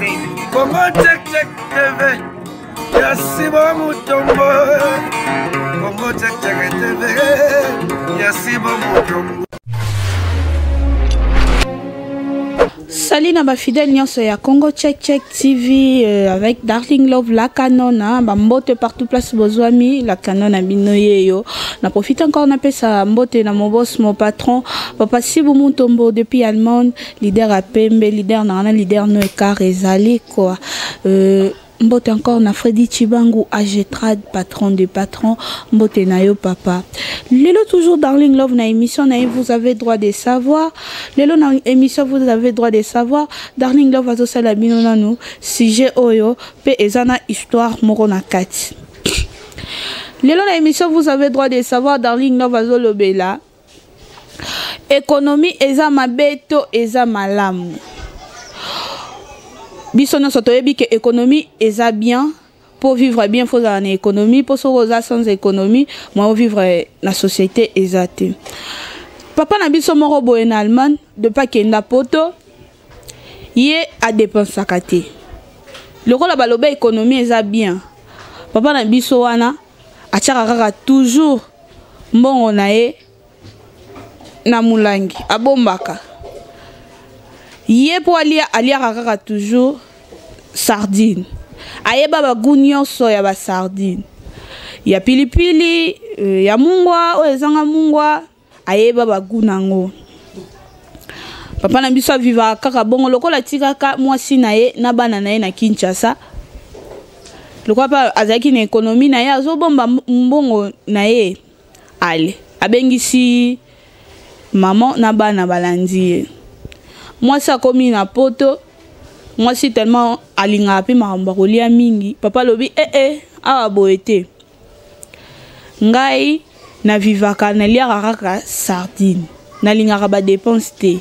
Congo Check Check TV ya Sibo Mutombo. Congo Check Check TV ya Sibo Mutombo. Salut na ba fidèle nyonso ya Congo Check Check TV avec Darling Love la canon hein, ba mbote partout place bozwami la canon na bino yeyo. Na profite encore na pesa mbote na mon boss mon patron papa Sibu Mutombo depuis Allemagne, leader à Pembe, leader na na leader no écart ezali quoi. Mbote encore na Freddy Chibangu Agetrad patron de patron mbote na yo papa. Lelo toujours Darling Love na émission na vous avez droit de savoir. Lelo na émission vous avez droit de savoir Darling Love azosala bino nanu sujet oyo pe eza na histoire moko na kati. Lelo na émission vous avez droit de savoir Darling Love azolobela économie eza mabe to eza malamu. Biso nyonso toyebi ke économie eza bien. Pour vivre bien, faut avoir une économie. Pour se sans économie, moi, vivre la société eza te. Papa na biso moko boye na Allemagne, de pas kenda poto, ye a dépensaka te. Lokola baloba économie eza bien. Papa na biso wana atiaka kaka toujours mbongo na ye na mulangi, abombaka. Ye po alia, aliaka kaka toujours sardine. Ayeba ba goût nyonso ya ba sardine. Ya pilipili, ya mungwa, oyo ezanga mungwa, ayeba ba goût nango. Papa na biso aviva kaka bongo lokola tikaka mwasi na ye na bana na ye na Kinshasa. Lokola pa azalaki na économie na ye, azobomba mbongo na ye. Ale, abengisi maman na bana balandi ye. Mwasi akomi na poto, mwasi tellement alingaka pe makambo ya kolia mingi. Papa alobi, eh, eh, awa boye te. Ngai na vivaka naliaka kaka sardine. Nalingaka ba dépense te.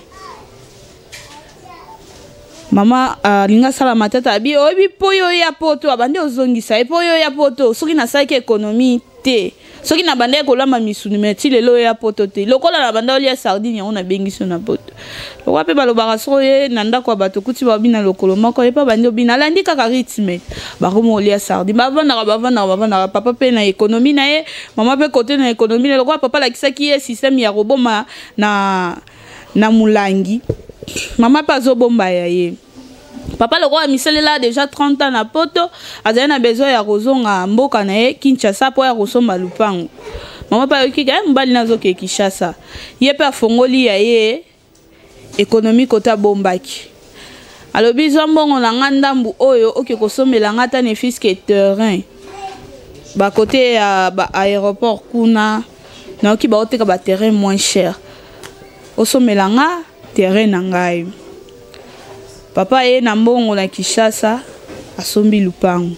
Mama alinga sala matata abi oyebi po yo ya poto abandi ozongisa ye po yo ya poto soki nasalaki économie te. Soki na bandaki kolamba misuni mais ti lelo ya poto te. Lokola na bandaki kolia sardine yango nabengisi yo na poto. Lokola pe balobaka soko ye na ndako ya bato kuti babina lokolo moko ye pa bandi obina alandi kaka rythme. Bakomi kolia sardine. Bavandaka, bavandaka, bavandaka. Papa pe na économie na ye, mama pe côté na économie na ye. Lokola papa alakisaki ye système ya koboma na mulangi. Mama pe azobomba ya ye. Papa lokola misalela déjà 30 ans na poto, azali na besoin ya kozonga mboka na ye Kinshasa po ya kosomba lupango. Mama pe ayoki ke mobali na azoke Kinshasa. Ye pe afongoli ya ye économie kota bombaki. Alobi zwa mbongo na nga ndambu oyo oke kosombela nga ata ne fiske terrain. Ba côté ya ba aéroport kuna nayoki ba oteka ba terrain moins cher. Osombela nga terrain na ngai. Papa ye na mbongo na Kinshasa asombi lupango.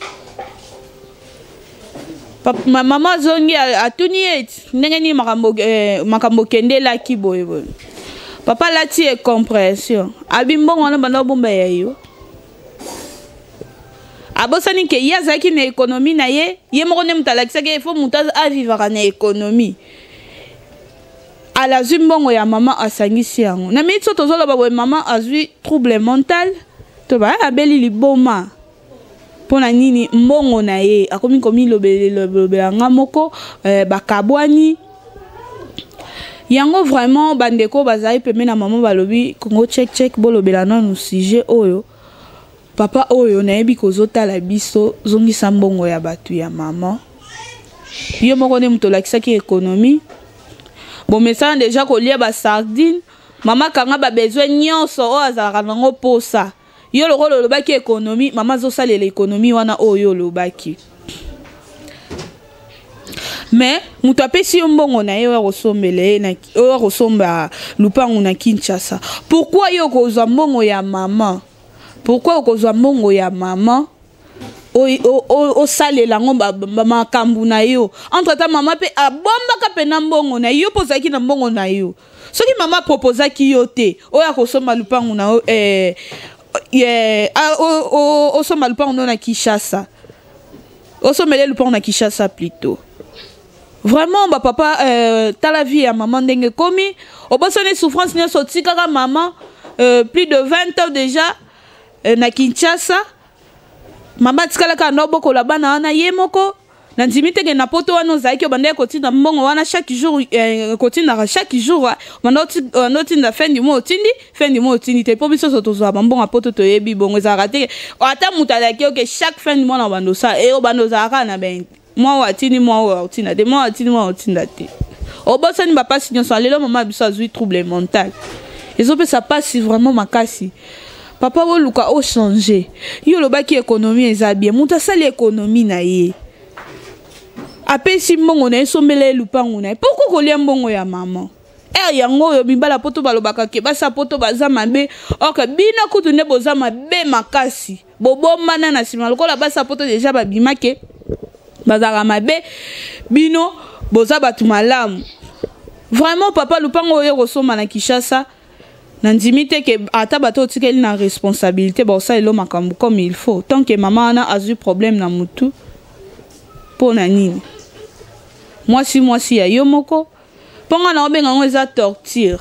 Mama azongi atuni ye ndenge nini makambo kendelaki boye boye. Papa alati ye compréhension. Abi mbongo wana banda obomba ya yo. Abosani ke ye azalaki na économie na ye, ye moko nde moto alakisaki ye, il faut moto avivaka na économie. Alazwi mbongo ya mama asangisi yango. Na minute so tozoloba boye mama azwi trouble mental, to ba abeli liboma. Pona nini mbongo na ye akomi komilobela nga moko bakabwani. Yango vraiment bandeko bazali pembeni na mama balobi Congo check check bolobela nanu sujet oyo. Papa oyo nayebi kozotala biso zongisa mbongo ya batu ya mama. Yo moko nde moto olakisaki économie. Bomesana déjà kolia ba sardine, mama kanga ba besoin nyonso oyo azalaka nango posa. Yo lokola olobaki économie, mama azosalela économie wana oyo olobaki. Mais moto apesi yo mbongo na ye oyo akosombela ye na, oyo akosomba lupangu na Kinshasa. Pourquoi yo okozwa mbongo ya mama? Pourquoi okozwa mbongo ya mama? Osalela yango ba makambo na yo. Entre temps mama pe abombaka pe na mbongo na yo, po ozalaki na mbongo na yo. Soki mama proposaki yo te, oyo akosomba lupangu na yo, osomba lupangu na yo na Kinshasa. Osombele lupangu na Kinshasa plutôt. Vraiment ba papa tala vie ya maman ndenge komi, obosani souffrance nyonso otikaka maman plus de 20 ans déjà. Na Kinshasa, mama atikalaka anda obokola bana wana ye moko. Nandimi teke na poto wana ozalaki, obandaki kotinda mbongo wana chaque jour, kotindaka chaque jour, banda otinda fin du mois, otindi fin du mois, otindi te. Mpo biso nyonso tozwa bambongo ya poto, toyebi bongo ezalaka te. Ata moto azalaki oke chaque fin du mois na banda osala e, obanda ozalaka kaka na ba mwa oyo atindi, mwa oyo otinda te, mwa oyo atindi, mwa oyo otinda te. Obosani bapasi nyonso. Lelo mama biso azwi trouble mental, ezopesa pasi vraiment makasi. Papa, boluka ochange. Yo olobaki économie eza bien. Moto asali économie na ye, apesi mbongo na ye, esombela ye lupangu na ye. Pourquoi kolia mbongo ya mama ere yango oyo? Mibala poto balobaka ke basi ya poto baza mabe, ok, bino kutu nde boza mabe makasi. Bobombana na nsima lokola basi ya poto déjà babima ke bazalaka mabe, bino boza bato malamu. Vraiment papa, lupango oyo kosomba na Kinshasa, nandimi te ke ata bato otikeli na responsabilité baosalela makambo comme il faut, tant que mama wana azwi problème na mutu. Mpo na nini mwasi, mwasi ya yo moko? Mpo nga na obenga yango eza torture.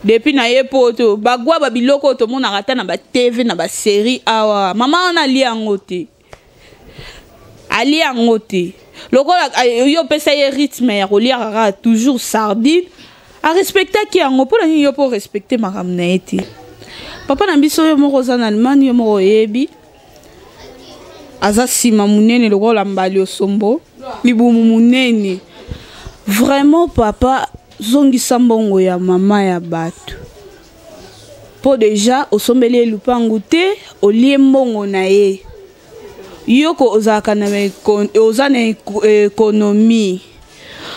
Depuis na ye po to bagwa babiloko oyo tomonaka ata na baTV, na basérie awa, mama wana alia yango te, alia yango te. Lokola yo opesa ye rythme ya kolia kaka toujours sardine, arespectaki yango. Mpo na nini yo mpo respecte makambo na ye te? Papa na biso, yo moko oza na Allemagne, yo moko oyebi aza nsima monene lokola mbali osombo, libumu monene. Vraiment papa, zongisa mbongo ya mama ya bato, mpo déjà osombeli ye lupangu te, olie mbongo na ye. Yoko ozalaka na, oza na économie.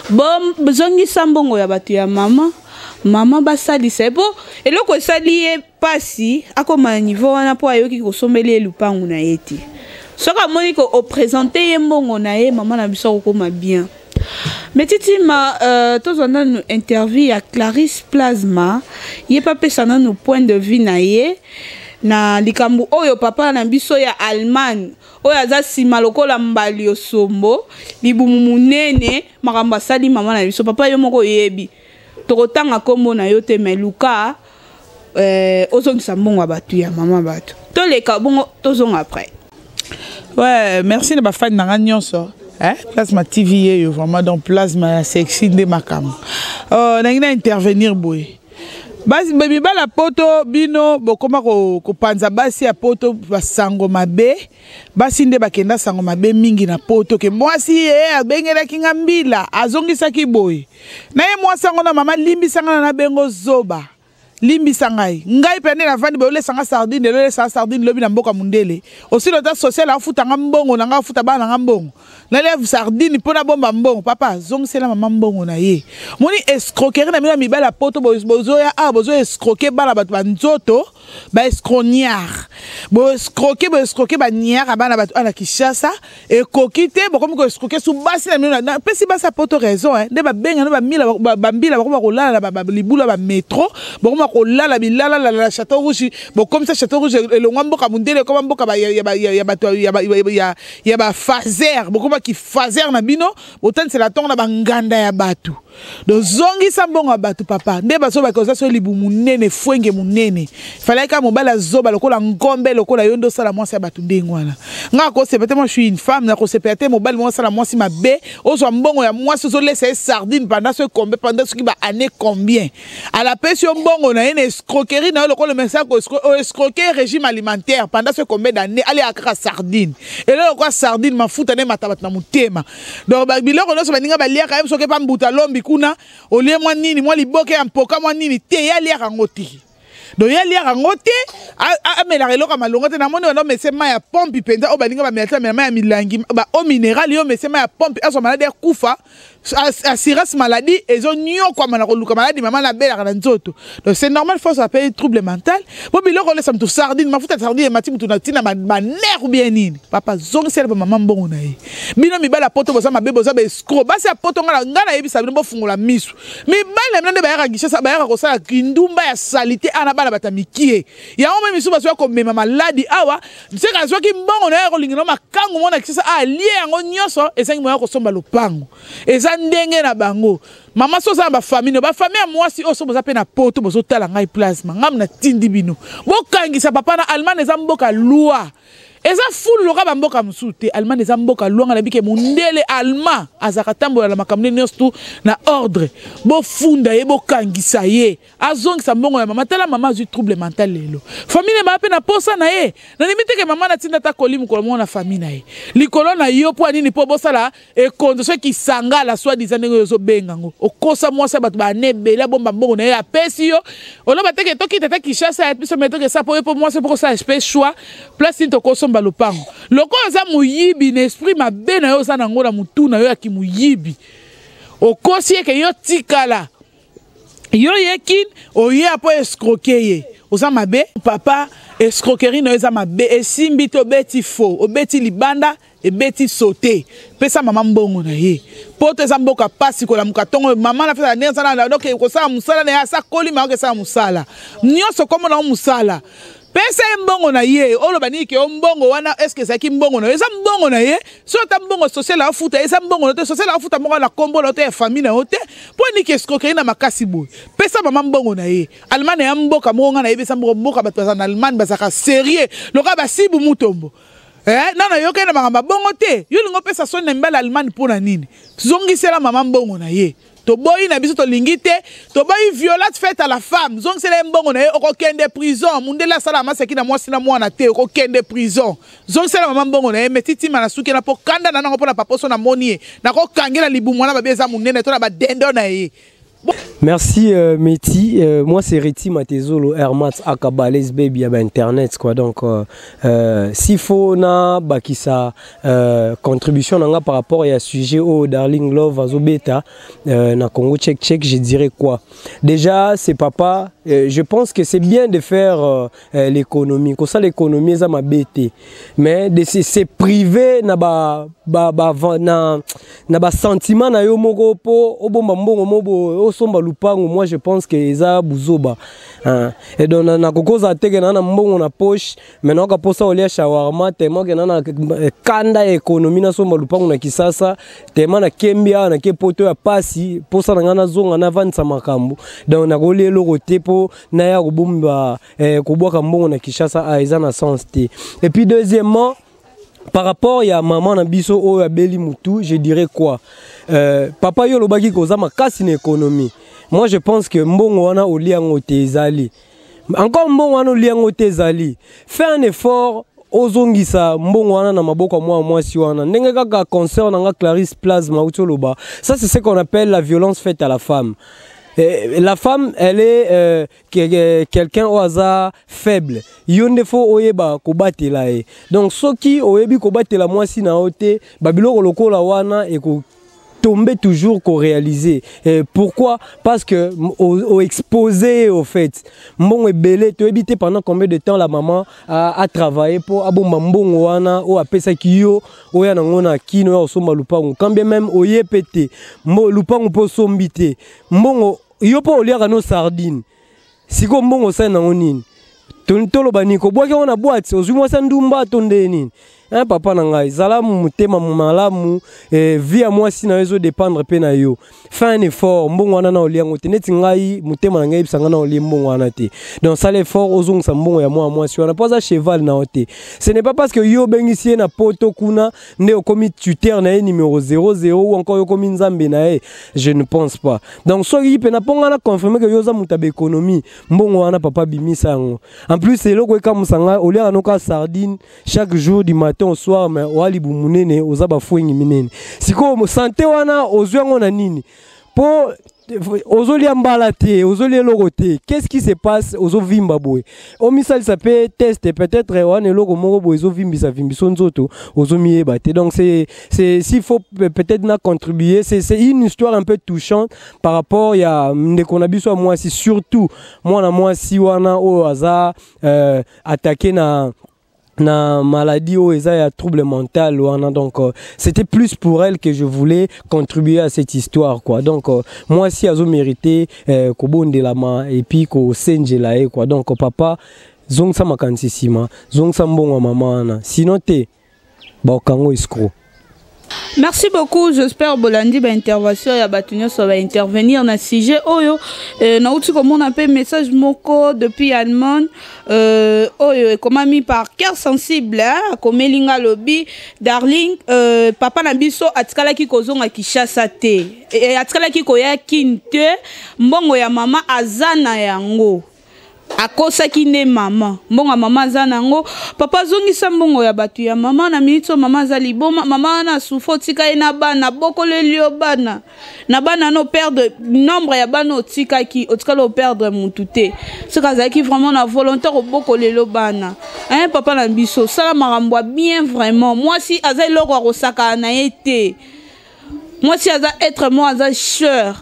Bon, zongisa mbongo ya bato ya mama. Mama basalisa ye, mpo eloko esali ye mpasi akóma na niveau wana, mpo ayoki kosombeli ye lupangu na ye te. Soki amoni ko oprésente ye mbongo na ye, mama na biso akokóma bien. Mais titima, tozwa nanu interview ya Clarisse Plasma. Ye mpe apesa nanu point de vue na ye na likambo oyo papa na biso ya Allemagne oyo aza nsima lokola mbali osombo, libumu monene, makambo asali mama na biso. Papa, yo moko oyebi, tokotanga nkombo na yo te, mais luka ozongisa mbongo ya bato, ya mama bato. Toleka bongo, tozonga après. Ouais, merci na bafani na nga nyonso. Eh? Plasma TV yeyo vraiment, donc plasma ya sexy nde makambo. Nangi na intervenir boye. Basi mibala poto, bino bokoma kopanza basi ya poto basango mabe. Basi nde bakenda sango mabe mingi na poto ke mwasi ye abengelaki nga mbila, azongisaki boye na ye. Mwasi yango na mama, limbisanga na nabengo zoba, limbisa ngai. Ngai mpe nde navandi boye, olesanga sardine lelo, olesanga sardine lobi. Na mboka mondele osili ota social, afutanga mbongo na ngai, afuta bana na nga mbongo, nalia sardine mpo nabomba mbongo. Papa, zongisela mama mbongo na ye. Moni escroquerie na bino ya mibali ya poto, bozoya awa, bozo escroquer bana bato banzoto, baescroniard, boescroquer, boescroquer baniara bana bato awa na Kinshasa. Ekoki te, bokomi koescroquer su basi na bino. Napesi basi ya poto raison nde babengano bambila, bakoma kolala na libulu ya bamétro, bakoma kolala bilalala na Château Rouge. Bokomisa Château Rouge elongwa mboka mondele, ekoma mboka ya bato ya bafaser. Bokomaki faser na bino, botanisela ntongo na banganda ya bato. Donc zongisa mbongo ya bato, papa. Nde bazobaki oza so libu monene, fwenge monene. Falaki kaka mobali azoba lokola ngombe lokola yo nde osala mwasi ya bato ndenge wana. Nga akosepela te. Moi, je suis une femme, nakosepela te mobali moko asala mwasi mabe. Ozwa mbongo ya mwasi, ozolesa ye sardine pendant so combien, pendant soki ba année combien, alapesi yo mbongo na ye na escroquerie na yo. Lokola mesa oescroquer régime alimentaire pendant so combien d'année, aliaka kaka sardine. Eloko kwa sardine, mafuta nde mata bato na motema. Donc biloko nyonso baninga baliaka ye, soki epa mbuta lombi kuna olie mwa nini, mwa liboke ya mpoka, mwa nini te, ye aliaka yango te. Donc ye aliaka yango te, amelaka eloko ya malongo te. Namoni wana omese mai ya pompe mpenza oyo baninga bamela te, bamela mai ya milangi, ba eau minérale. Yo omese mai ya pompe, azwa maladi, akufa. Assurance maladie ezonyokwama na koluka maladi mama nabelaka na nzoto. Donc c'est normal, force appelle trouble mental po biloko olesa mutu sardine, mafuta ya sardine emati mutu na ntina banerf ou bien nini. Papa, zongisela bamama mbongo na ye. Bino mibali ya poto boza mabe, boza baescroc. Basi ya poto, nga nayebisa bino, bofungola misu. Mibali na bino nde bayaka Kinshasa, bayaka kosala kindumba ya saleté ana bana bato ya mikie yango. Yango mpe misusu bazwa komema maladi awa, seke azwaki mbongo na ye akolinga na makangu moko na Kinshasa, alie yango nyonso, ezangi moya kosomba lopango. Eza ndenge na bango. Mama, so oza na bafamille no, bafamille ya mwasi oyo, so boza mpe na poto, bozotala ngai plasma, ngai natindi bino bokangisa papa na Allemagne. Eza mboka loi, eza fulu loka bamboka mosusu te. Allemagne eza mboka lwanga na bike, mondele allemand azalaka tambola na makambo nde nyonso tu na ordre. Bofunda ye, bokangisa ye, azongisa mbongo ya mama. Tala, mama azwi trouble mental lelo, famille na mpe na posa na ye. Nandimi teke mama natinda ata koli mokolo moko na famille na ye likolo na yo. Mpo ya nini? Mpo bosala ekonzo soki kisangala soi-disant, ndenge oyo ozobenga yango. Okosa mwasi ya bato bane ebele, abomba mbongo na ye, apesi yo, oloba teke tokita te Kinshasa ya biso, me tokesa po ye, mpo mwasi mpo kosala mpe choix place nini tokosomba lopango. Lokola oza moyibi na esprit mabe na yo, oza nango na motu na yo ya kimoyibi, okosi eke yo tikala, yo ye kin oye apo escroquer ye. Oza mabe papa, escroquerie na yo eza mabe, esimbi te. Obeti faux, obeti libanda, ebeti sote. Pesa mama mbongo na ye. Poto eza mboka pasi, kolamuka ntongo, mama na fesa ndenge asala, donc kosala mosala na ye, asa kolima, oke esala mosala nyonso, kombo na yo mosala. Pesa ye mbongo na ye. Oloba nini ke yo mbongo wana, est-ce ezalaki mbongo na yo? Eza mbongo na ye. So ata mbongo social afuta, eza mbongo na te. Social afuta mbongo na kombo na yo te, ya famille na yo te. Mpo nini escroquerie na makasi boye? Pesa mama mbongo na ye. Allemagne ya mboka moko ngai nayebisa moko, mboka bato baza na Allemagne bazalaka sérieux lokola basibu mutombo. Eh, nano ayokaki na makambo bongo te. Yo olingi opesa soni na mibali Allemagne mpo na nini? Zongisela mama mbongo na ye. Toboyi na biso, tolingi te, toboyi violence faite à la femme. Zongisela ye mbongo na ye. Okokende prison. Mundele asala maseki na mwasi na mwana te, okokende prison. Zongisela mama mbongo na ye. Me titima na suki na mpo kanda na nango mpo na papa so namoni ye, nakokangela libumu wana babi eza monene to na badendo na ye. Merci Meti. Moi c'est Reti Matezolo, Airmat Akabales Baby à internet quoi. Donc s'il faut na bakisa contribution nanga par rapport à sujet au Darling Love Azobeta na Congo Check Check, je dirais quoi? Déjà c'est papa, je pense que c'est bien de faire l'économie. Comme ça l'économie ça m'a bêté. Mais de se priver na ba ba ba na ba sentiment na yo moko po obomba mbongo mobo osomba lupango, moi je pense que eza buzoba, hein. Et donc na kokoza teke na mbongo na poche, mais na posa olia shawarma tellement que na kanda économie na somba lupango na Kisasa, tellement na kembia na ke poto ya pasi posa na ngana zonga na vansa makambo, donc na kolia eloko te po na ya kobomba kobwaka mbongo na Kinshasa, ah, eza na sens te. Et puis deuxièmement, par rapport ya maman na biso oyo abeli mutu, je dirais quoi? Papa, yo olobaki koza makasi na économie. Moi je pense que mbongo wana olia yango te, ezali encore mbongo wana olia yango te, ezali. Fais un effort, ozongisa mbongo wana na maboko ya mwana mwasi wana, ndenge kaka concert na nga Clarisse Plasma auti oloba. Ça, c'est ce qu'on appelle la violence faite à la femme. Et la femme, elle est quelqu'un oyo aza faible. Yo nde fo oyeba kobatela ye. Donc soki oyebi kobatela mwasi na yo te, babiloko lokola wana eko tomber toujours qu'on réaliser. Et pourquoi? Parce que au exposé au fait, mbongo ebele, toyebi te pendant combien de temps la maman a travaillé pour abomba mbongo wana o apesaki yo oya nango na kino ya osomba lupango. Quand bien même oye pete mbo lupango po sombi te, mbongo yo po oliaka no sardine. Siko mbongo osali nango nini? Toloba nini? Kobwaki yango na boîte, ozwi mwasi ya ndumba to nde nini? Hein, papa na ngai, zala motema malamu. Vie ya mwasi na yo ezodépendre mpe na yo. Fais un effort, mbongo wana na olia yango te. Neti ngai, motema na ngai eyebisa ngai na olie mbongo wana te. Donc sala effort, ozongisa mbongo ya mwana mwasi wana, mpo aza cheval na yo te. Ce n'est pas parce que yo obengisi ye na poto kuna nde okomi tuteur na ye numéro 00 ou encore yo okomi nzambe na ye. Je ne pense pas. Donc soki mpe na mpo ngai na confirme ke yo oza moto ya baéconomie, mbongo wana papa, bimisa yango. En plus, eloko ekamwisa ngai, oliaka noka sardine chaque jour du matin au soir, mais oa libumu monene, oza bafwengi minene. Sikoyo santé wana ozwi yango na nini? Mpo ozolia mbala te, ozolia eloko te. Qu'est-ce qui se passe? Ozovimba boye, omisalisa mpe test, peut-être wana eloko moko boye ezovimbisa vimbiso nzoto, ozomiyeba te. Donc c'est s'il faut peut-être na contribuer, c'est une histoire un peu touchante par rapport ya ndeko na biso ya mwasi, surtout mwana mwasi wana oyo aza attaqué na maladie oyo eza ya trouble mental wana. Donc c'était plus pour elle que je voulais contribuer à cette histoire quoi. Donc mwasi azo mérité kobondelama et puis kosenjela ye quoi. Donc papa. Zongisa makanisi nsima, zongisa mbongo ya mama wana, sinon te baokango escroc. Merci beaucoup, j'espère bolandi ba intervention ya bato nyonso ba intervenir na sujet oyo. Nauti komona mpe message moko depuis Allemagne, oyo ekomami par cœur sensible, hein, akomeli nga, alobi: "Darling, papa na biso atikalaki kozonga Kinshasa te, atikalaki koya Kin te. Mbongo ya mama aza na yango, akosaki nde mama. Mbongo ya mama aza nango. Papa, azongisa mbongo ya bato ya mama. Na miniti oyo mama aza liboma. Mama wana asufa, otika ye na bana, bokoleli yo bana na bana no perdre nombre ya bana otikaki, otikali operdre mutu te soki azalaki vraiment na volonté kobokolela bana, hein. Papa na biso, osala makambo ya bien vraiment. Mwasi aza eloko ya kosakana na ye te. Mwasi aza être mo aza cher.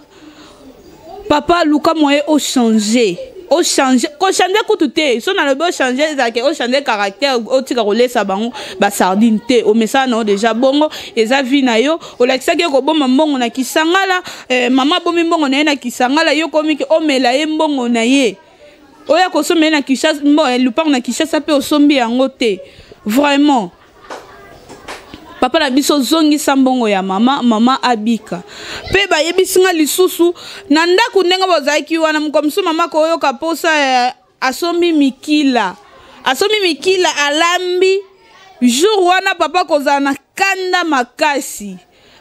Papa, luka moyen ochange, ochange. Kochange kutu te, so nalobi ochange, ezalaki ochange caractère, otika kolesa bango basardine te. Omesala na yo déjà bongo, eza vie na yo. Olakisaki ye kobomba mbongo na Kisangala. Mama abomi mbongo na ye na Kisangala, yo komiki omela ye mbongo na ye. Oya kosomba ye na Kinshasa lupango na Kinshasa mpe osombi yango te. Vraiment, papa na biso, ozongisa mbongo ya mama, mama abika." Mpe bayebisi nga lisusu na ndako ndenge bozalaki wana, moko mosusu mama koyoka mposa, asombi mikila, asombi mikila, alambi. Jour wana papa kozala na kanda makasi.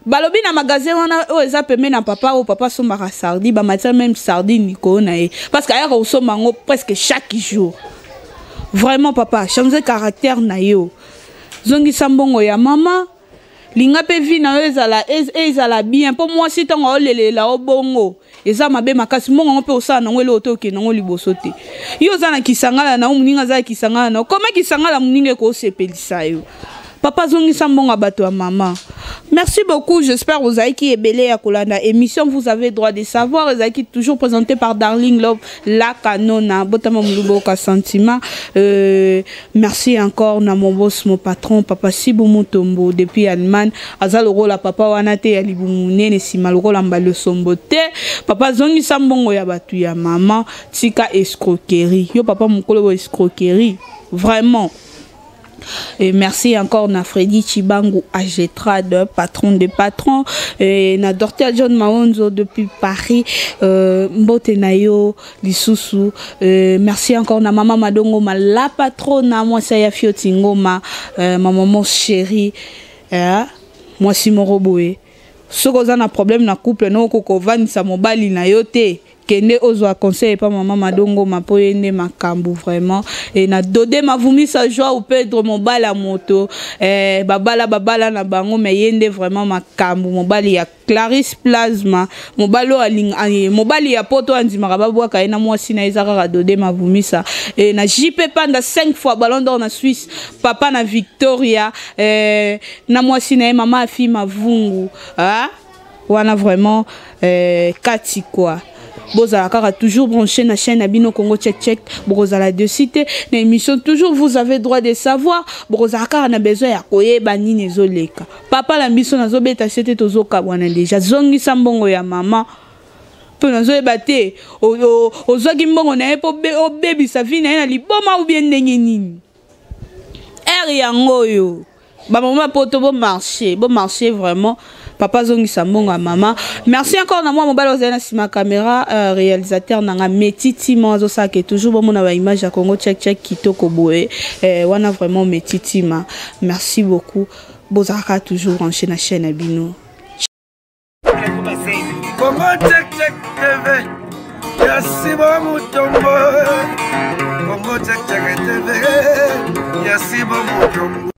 Balobi na magasin wana oyo eza pembeni na papa, oyo papa asombaka sardine, bamatière même sardine likolo na ye, parce que ayaka kosomba yango presque chaque jour. Vraiment, papa, change caractère na yo, zongisa mbongo ya mama. Linga mpe vie na yo ezala bien, mpo mwasi ntango aolelela o bongo eza mabe makasi. Mbongo yango mpe osala nango eloko te, okende yango liboso te. Yo oza na Kisangala na yo, moninga aza na Kisangala na yo. Koma Kisangala, moninga ekosepelisa yo. Papa, azongisa mbongo ya bato ya mama. Merci beaucoup, j'espère ozalaki ebele ya kolanda émission Vous avez droit de savoir, ezalaki toujours présenté par Darling Love la Canona, botama moluboka sentiment. Merci encore na mon boss, mon patron, papa Sibu Mutombo depuis Allemagne. Aza lokola papa wana te ya libumu nene nsima lokola mbali osombo te. Papa, azongisa mbongo ya bato ya mama, tika escroquerie. Yo papa mokolo bo escroquerie vraiment. Et merci encore na Freddy Chibangu Agetrade, patron de patron, et na Dortel John Maonzo depuis Paris, mbote na yo lisusu. Merci encore na Mama Madongo, ma la patronne, moi ça ya Fioti Ngoma, ma maman chérie, moi si moko boye. Soki oza na problème na couple no, okoki kovandisa mobali na yo te, kende ozwa conseil epa mama Madongoma, mpo ye nde makambo vraiment. E na Dode Mavumisa Joao Pedro, mobali ya moto, babala babala na bango, me ye nde vraiment makambo, mobali ya Clarisse Plasma, mobali oyo, mobali ya poto andimaka babwaka ye na mwasi na ye, eza kaka Dode Mavumisa. E na JP Panda, 5 fois Ballon d'Or na Suisse, papa na Victoria, na mwasi na ye mama Afi Mavungu, ah? Wana vraiment, kati quoi. Bozala kaka toujours branché na chaîne na bino Congo Check Check. Bokozala dessus te na émission toujours Vous avez droit de savoir. Bokozala kaka na besoin ya koyeba nini ezoleka. Papa na biso, nazobeta se te, tozokabwana déjà. Zongisa mbongo ya mama, mpo nazoyeba te ozwaki mbongo na ye mpo obebisa vie na ye na liboma ou bien ndenge nini. Ere yango oyo bamama poto, bomarché, bomarché vraiment. Papa, azongisa mbongo ya mama. Merci encore na mwa mobali ozali na nsima caméra, réalisateur nanga Meti Tima, azosalaka toujours bomona baimage ya Congo Check Check kitoko boye. Wana vraiment Meti Tima, merci beaucoup. Bozalaka toujours branché na chaîne na bino. Congo Check Check TV ya Sibo Mutombo, Congo Check Check TV ya Sibo Mutombo.